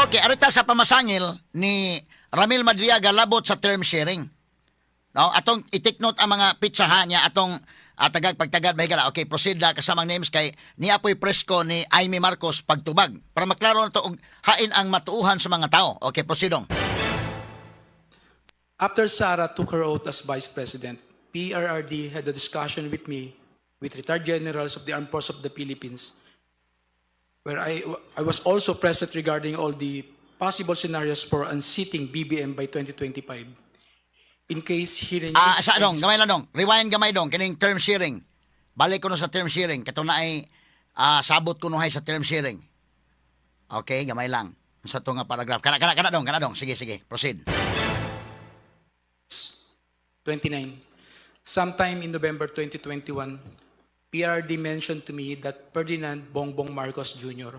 Okay, arita sa pamasangil ni Ramil Madriaga labot sa term sharing. No, atong i-take note ang mga pitsaha niya atong tagag pagtagad mahigala. Okay, proceed na kasamang names kay ni apoy presko ni Imee Marcos pagtubag para maklaro na to og hain ang matuuhan sa mga tao. Okay, proceed dong. After Sara took her oath as Vice President, PRRD had a discussion with me, with retired generals of the Armed Forces of the Philippines, where I was also present regarding all the possible scenarios for unseating BBM by 2025. In case he reneged Sa dong, gamay lang dong. Rewind gamay dong kining term sharing. Balik ko no sa term sharing. Kato na ay sabot ko no hay sa term sharing. Okay, gamay lang. Sa to nga paragraph. Kana kana kana dong, kana dong. Sige, sige. Proceed. 29. Sometime in November 2021, PRRD mentioned to me that Ferdinand Bongbong Marcos Jr.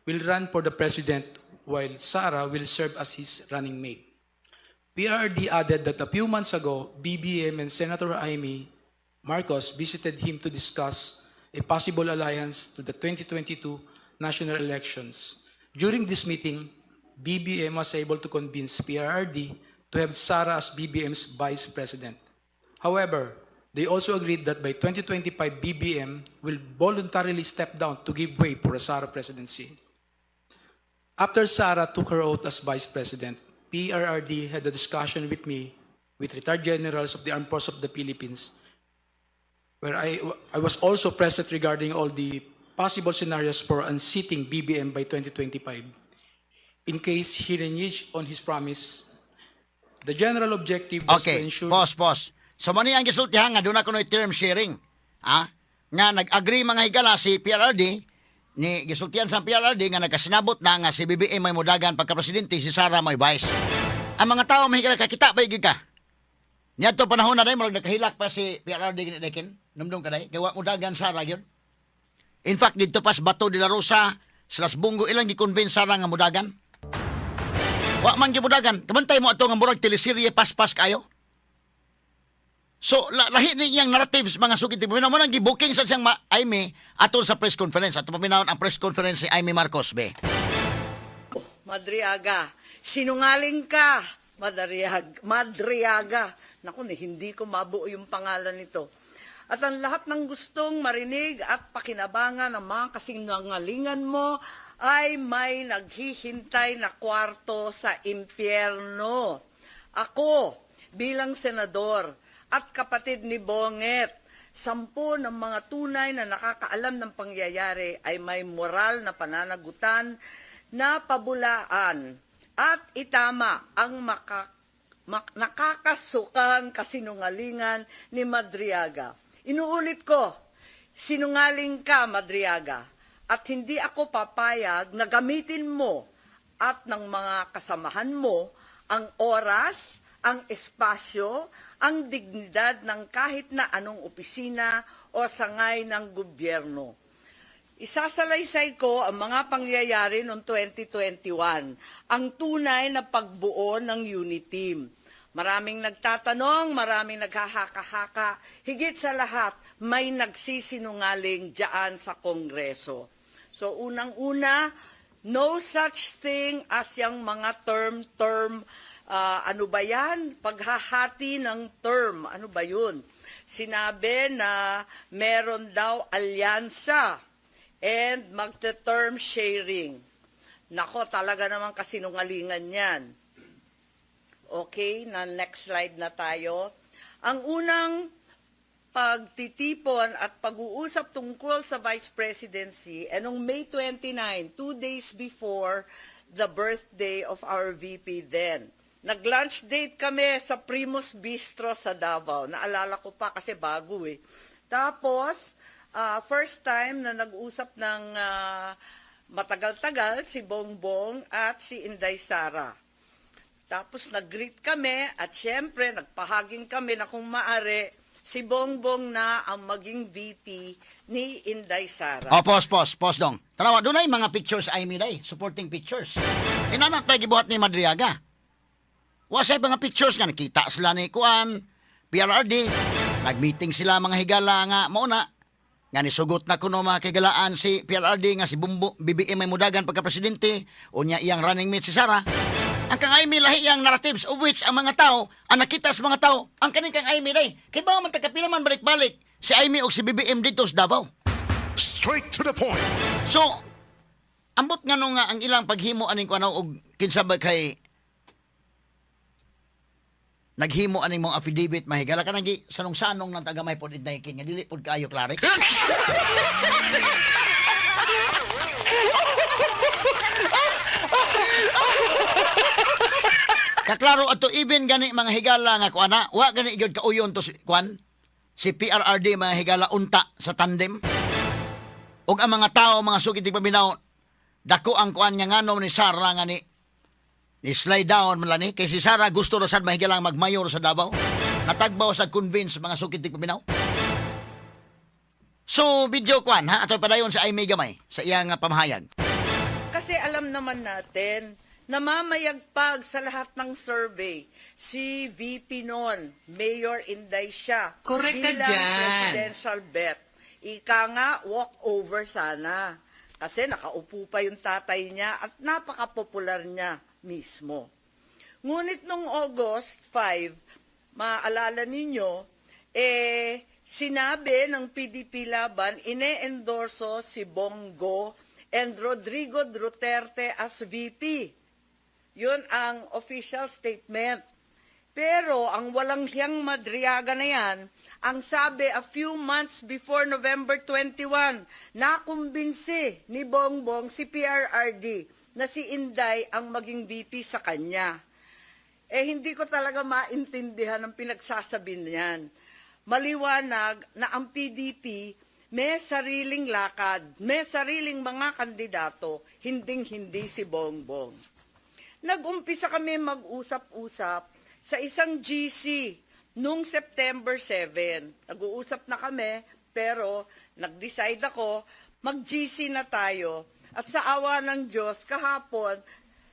will run for the president while Sara will serve as his running mate. PRRD added that a few months ago, BBM and Senator Imee Marcos visited him to discuss a possible alliance to the 2022 national elections. During this meeting, BBM was able to convince PRRD to have Sara as BBM's vice president. However, they also agreed that by 2025, BBM will voluntarily step down to give way for a Sara presidency. After Sara took her oath as vice president, PRRD had a discussion with me, with retired generals of the Armed Forces of the Philippines, where I was also present regarding all the possible scenarios for unseating BBM by 2025. In case he reneged on his promise, the general objective was to Okay, ensure pause, pause. So mo ni ang gisultihan nga doon ako no term sharing. Ah, nga nag-agree mga higala si PRRD ni gisultihan sa PRRD nga nagkasinabot na nga si BBM may mudagan pagka-presidente, si Sara may vice. Ang mga tao, mga higala, kakita ba gid ka? Niadto panahon na day murag nakahilak pa si PRRD gani dekin. Numdum ka day kay wa mudagan Sara gyud. In fact, didto pas Bato de la Rosa, sa Bunggo ilang gi-convince Sara nga mudagan. Wa man gyud mudagan. Kabantay mo ato nga murag teleserye paspas kayo. So, lahi ni iyang narratives, mga sukit. Mo nang gibuking sa siyang Imee atol sa press conference. Ato paminawon ang press conference ni Imee Marcos, be. Madriaga, sinungaling ka, Madriaga. Naku, ni, hindi ko mabuo yung pangalan nito. At ang lahat ng gustong marinig at pakinabangan ng mga kasinungalingan mo ay may naghihintay na kwarto sa impyerno. Ako, bilang senador at kapatid ni Bonget, 10 ng mga tunay na nakakaalam ng pangyayari ay may moral na pananagutan na pabulaan at itama ang nakakasukang kasinungalingan ni Madriaga. Inuulit ko, sinungaling ka, Madriaga, at hindi ako papayag na gamitin mo at ng mga kasamahan mo ang oras, ang espasyo, ang dignidad ng kahit na anong opisina o sangay ng gobyerno. Isasalaysay ko ang mga pangyayari noong 2021, ang tunay na pagbuo ng UniTeam. Maraming nagtatanong, maraming naghahaka-haka. Higit sa lahat, may nagsisinungaling diyan sa Kongreso. So unang-una, no such thing as yung mga term-term, ano ba yan? Paghahati ng term, ano ba yun? Sinabi na meron daw alyansa and magte-term sharing. Nako, talaga naman kasinungalingan yan. Okay, na next slide na tayo. Ang unang pagtitipon at pag-uusap tungkol sa vice presidency eh noong May 29, 2 days before the birthday of our VP then. Nag-lunch date kami sa Primus Bistro sa Davao. Naalala ko pa kasi bago eh. Tapos, first time na nag-usap ng matagal-tagal si Bongbong at si Inday Sara. Tapos nag-greet kami at syempre nagpahaging kami na kung maari, si Bongbong na ang maging VP ni Inday Sara. Oh, pause, pause, pause dong. Tanawa, doon ay mga pictures ay day, supporting pictures. Inana tayo gibuhat ni Madriaga. Wa say mga pictures nga nakita sila ni Kuan, PRRD, nag-meeting sila mga higala nga mao na Nga nisugot na kuno, mga kagalaan, si PRRD nga si Bumbo BBM may mudagan pagka presidente, unya iyang running mate si Sara. Ang kang Imee lahi ang narratives, of which ang mga tao, ang nakita sa mga tao, ang kaning kang Imee day. Kay ba man tagapila man balik-balik si Imee og si BBM dito sa Davao. Straight to the point. So, ambot nga no nga ang ilang paghimo aning kuan og kinsa ba kay naghimo aning mong affidavit, mahigala ka nang sanong-sanong ng tagamay pod kin nga dili pod kaayo klaro. Kaklaro ato even gani, mga higala, nga kuana wa gani gyud kauyon to si kuan si PRRD, mga higala, unta sa tandem. Ug ang mga tao, mga sukit paminaw, dako ang kuan nga ngano ni Sara nga ni slide down man ni kay si Sara gusto ra sad, mahigalang, magmayor sa Davao. Natagbaw sa convince, mga sukit paminaw. So video kuan ha, ato padayon sa Imee gamay sa iyang pamahayag. Kasi alam naman natin, namamayagpag sa lahat ng survey si VP noon, Mayor Inday siya. Correct ka bilang dyan. Presidential bet. Ika nga, walk over sana. Kasi nakaupo pa yung tatay niya at napaka-popular niya mismo. Ngunit nung August 5, maaalala ninyo, eh, sinabi ng PDP Laban, ine-endorso si Bong Go and Rodrigo Duterte as VP. Yun ang official statement. Pero ang walang hiyang Madriaga na yan, ang sabi a few months before November 21, nakumbinsi ni Bongbong si PRRD na si Inday ang maging VP sa kanya. Eh hindi ko talaga maintindihan ang pinagsasabi niyan. Maliwanag na ang PDP may sariling lakad, may sariling mga kandidato, hinding-hindi si Bongbong. Nag-umpisa kami mag-usap-usap sa isang GC noong September 7. Nag-uusap na kami, pero nag-decide ako, mag-GC na tayo. At sa awa ng Diyos, kahapon,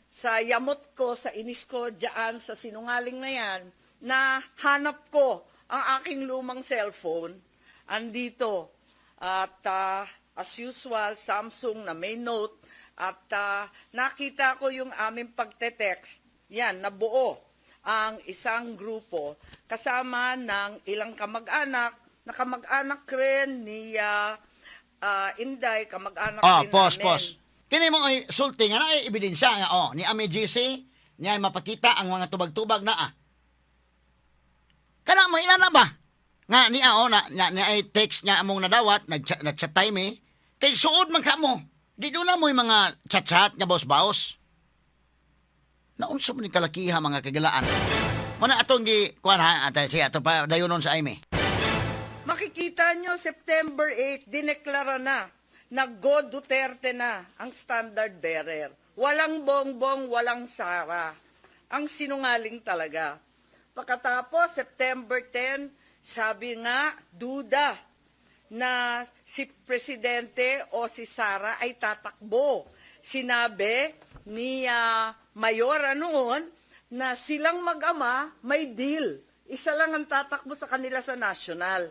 sa yamot ko, sa inis ko, dyan, sa sinungaling na yan, na hanap ko ang aking lumang cellphone. Andito. At as usual, Samsung na may note. At nakita ko yung aming pagte-text. Yan, nabuo ang isang grupo kasama ng ilang kamag-anak, na kamag-anak rin ni Inday, kamag-anak Oh, rin pause, namin. Pause. Kini mo ay sulti nga na ay ebidensya nga oh, ni Ami GC niya ay mapakita ang mga tubag-tubag na ah. Kana mo ina na ba? Nga niya oh na ay text niya among nadawat, nag-chat time eh. Kay suod man ka mo. Di doon na mo yung mga chat-chat nga baos-baos. Naunsa man ni kalakiha, mga kagalaan. Muna atong gi kuan ha ate siya ato pa dayonon sa Imee. Makikita nyo, September 8, dineklara na na Go Duterte na ang standard bearer. Walang Bongbong, walang Sara. Ang sinungaling talaga. Pagkatapos, September 10, sabi nga, duda na si Presidente o si Sara ay tatakbo. Sinabi ni Mayora noon na silang mag-ama may deal. Isa lang ang tatakbo sa kanila sa national.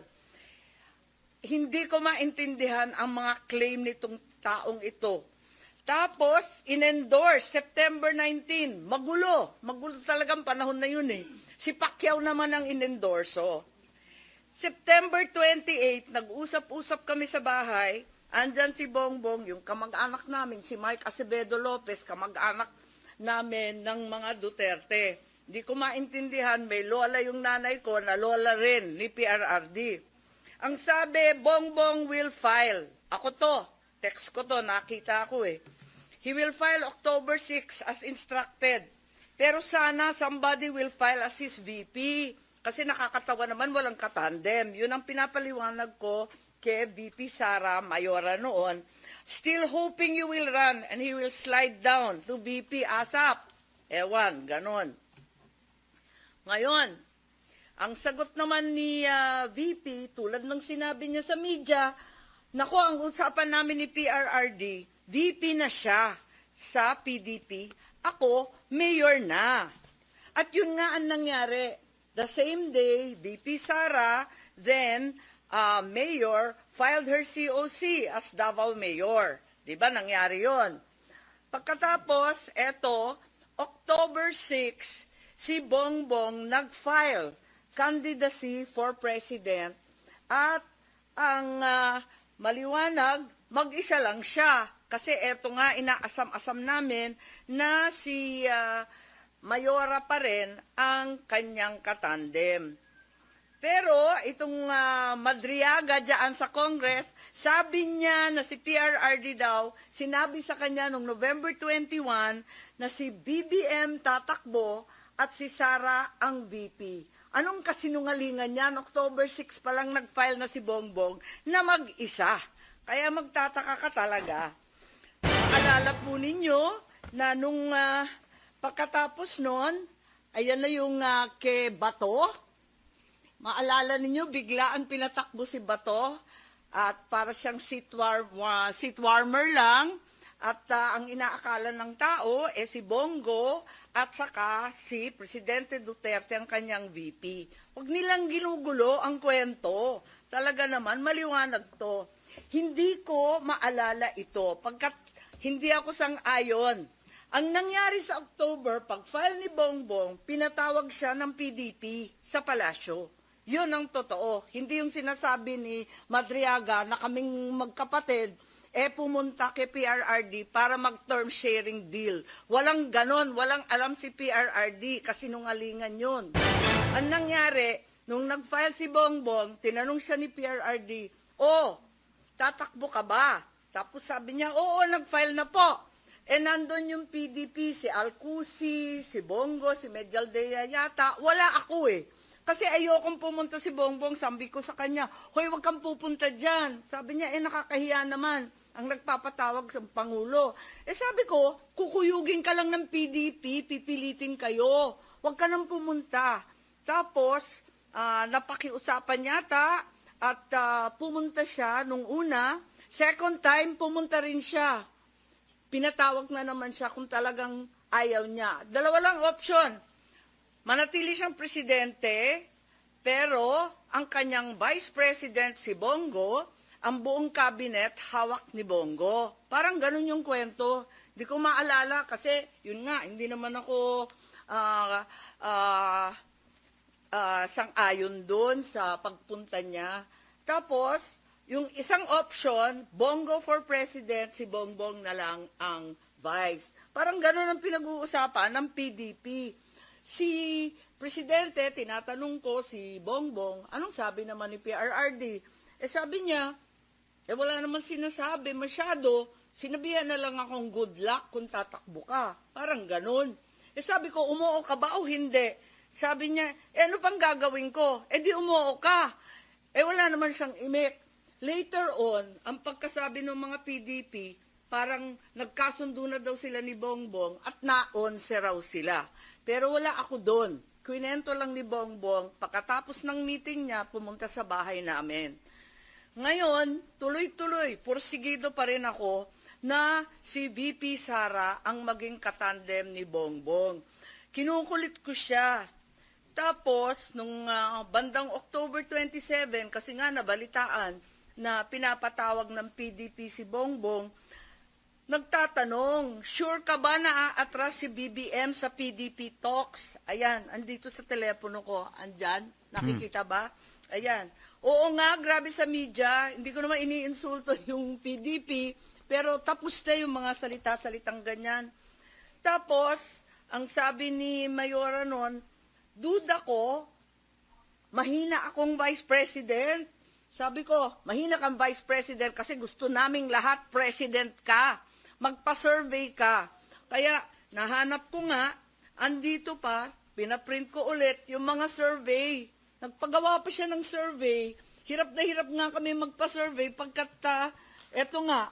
Hindi ko maintindihan ang mga claim nitong taong ito. Tapos, in-endorse, September 19. Magulo. Magulo talagang panahon na yun eh. Si Pacquiao naman ang in-endorso. September 28, nag-usap-usap kami sa bahay. Andyan si Bongbong, yung kamag-anak namin, si Mike Acevedo Lopez, kamag-anak namin ng mga Duterte. Hindi ko maintindihan, may lola yung nanay ko na lola rin ni PRRD. Ang sabi, "Bongbong will file." Ako to, text ko to, nakita ko eh. "He will file October 6 as instructed. Pero sana somebody will file as his VP. Kasi nakakatawa naman walang katandem." Yun ang pinapaliwanag ko kay VP Sara Mayora noon. "Still hoping you will run and he will slide down to VP ASAP." Ewan, ganon. Ngayon, ang sagot naman ni VP, tulad ng sinabi niya sa media, "Nako, ang usapan namin ni PRRD, VP na siya sa PDP, ako, mayor na." At yun nga ang nangyari. The same day, VP Sara, then mayor filed her COC as Davao mayor. 'Di ba nangyari 'yon? Pagkatapos, eto, October 6, si Bongbong nag-file candidacy for president at ang maliwanag, mag-isa lang siya. Kasi eto nga, inaasam-asam namin na si Mayora pa rin ang kanyang katandem. Pero itong Madriaga dyan sa Congress, sabi niya na si PRRD daw, sinabi sa kanya noong November 21 na si BBM tatakbo at si Sara ang VP. Anong kasinungalingan niyan? October 6 pa lang nag-file na si Bongbong na mag-isa. Kaya magtataka ka talaga. Maalala po ninyo na nung pagkatapos noon, ayan na yung kay Bato. Maalala ninyo, biglaan pinatakbo si Bato at para siyang seat warmer lang. At ang inaakala ng tao eh si Bongo at saka si Presidente Duterte ang kanyang VP. Huwag nilang ginugulo ang kwento. Talaga naman, maliwanag to. Hindi ko maalala ito pagkat hindi ako sang-ayon. Ang nangyari sa October, pag-file ni Bongbong, pinatawag siya ng PDP sa palasyo. Yun ang totoo. Hindi yung sinasabi ni Madriaga na kaming magkapatid, eh pumunta kay PRRD para mag-term sharing deal. Walang ganon, walang alam si PRRD kasi nungalingan yun. Ang nangyari, nung nag-file si Bongbong, tinanong siya ni PRRD, "Oh, tatakbo ka ba?" Tapos sabi niya, "Oo, nag-file na po." Eh nandun yung PDP, si Alcusi, si Bongo, si Medialdea yata. Wala ako eh. Kasi ayokong pumunta si Bongbong. Sabi ko sa kanya, "Hoy, wag kang pupunta dyan." Sabi niya, "Eh nakakahiya naman ang nagpapatawag sa Pangulo." Eh sabi ko, "Kukuyugin ka lang ng PDP, pipilitin kayo. Wag ka nang pumunta." Tapos, napakiusapan yata at pumunta siya nung una. Second time, pumunta rin siya. Pinatawag na naman siya kung talagang ayaw niya. Dalawa lang option. Manatili siyang presidente, pero ang kanyang vice president si Bongo, ang buong cabinet hawak ni Bongo. Parang ganun yung kwento. Hindi ko maalala kasi yun nga, hindi naman ako sang-ayon doon sa pagpunta niya. Tapos, yung isang option, Bongo for president, si Bongbong na lang ang vice. Parang ganun ang pinag-uusapan ng PDP. Si presidente, tinatanong ko si Bongbong, anong sabi naman ni PRRD? Eh sabi niya, eh wala naman sinasabi masyado. Sinabihan na lang akong good luck kung tatakbo ka. Parang ganun. Eh sabi ko, "Umuo ka ba o hindi?" Sabi niya, "Eh ano pang gagawin ko?" "Eh di umuo ka." Eh wala naman siyang imik. Later on, ang pagkasabi ng mga PDP, parang nagkasundo na daw sila ni Bongbong at na-onse raw sila. Pero wala ako doon. Kwinento lang ni Bongbong, pagkatapos ng meeting niya, pumunta sa bahay namin. Ngayon, tuloy-tuloy, pursigido pa rin ako na si VP Sara ang maging katandem ni Bongbong. Kinukulit ko siya. Tapos, nung bandang October 27, kasi nga nabalitaan na pinapatawag ng PDP si Bongbong, nagtatanong, "Sure ka ba na aatras si BBM sa PDP talks?" Ayan, andito sa telepono ko. Andyan, nakikita ba? Ayan. Oo nga, grabe sa media. Hindi ko naman iniinsulto yung PDP, pero tapos na yung mga salita-salitang ganyan. Tapos, ang sabi ni Mayora noon, "Duda ko, mahina akong vice president." Sabi ko, "Mahina kang vice president kasi gusto naming lahat president ka. Magpa-survey ka." Kaya nahanap ko nga, andito pa, pinaprint ko ulit yung mga survey. Nagpagawa pa siya ng survey. Hirap na hirap nga kami magpa-survey pagkat, eto nga,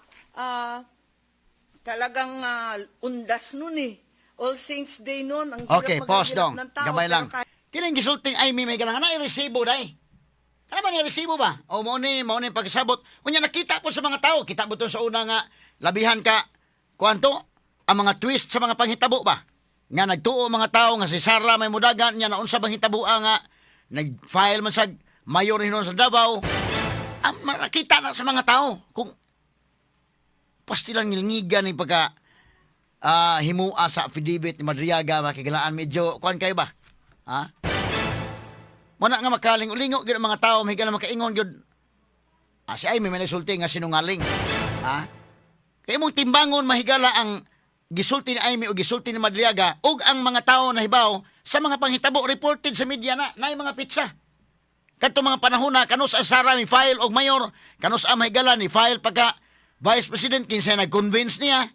talagang undas nun eh. All Saints Day nun. Ang hirap Okay, pause maghirap dong. ng tao, Gamay pero lang. kahit Kining gisulting ay may galang na resibo dai. Ano ba ni resibo ba? O mao ni pagsabot. Unya nakita po sa mga tao, kita mo to sa una nga labihan ka kuanto ang mga twist sa mga panghitabo ba? Nga nagtuo mga tao nga si Sara may mudagan, nya naunsa bang hitaboa nga nag-file man sa mayor hinon sa Davao. Ang makita na sa mga tao kung pastilang ngilngigan ni pagka himua sa affidavit ni Madriaga, makigalaan, medyo kuan kayo ba? Ha? Muna nga makaling-ulingo gyud ang mga tao, mahigala makaingon gyud. Ah, si Amy may nasulti nga sinungaling. Ha? Kay imong timbangon, mahigala, ang gisulti ni Amy o gisulti ni Madriaga ug ang mga tao na hibaw sa mga panghitabo reported sa media na naay mga pitsa. Kadto mga panahon na kanus ang Sara ni file og mayor, kanus ang mahigala ni file pagka vice president, kinsay nag-convince niya.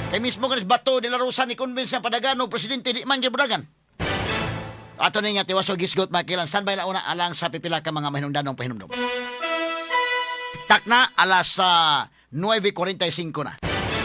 Kay mismo kanis Bato de la Rosa ni convince niya padagan og presidente, di man gyud budagan. Ato ni nga tiwaso gisgot makilan standby la una alang sa pipila ka mga mahinungdanong pahinumdum. Takna alas 9:45 na.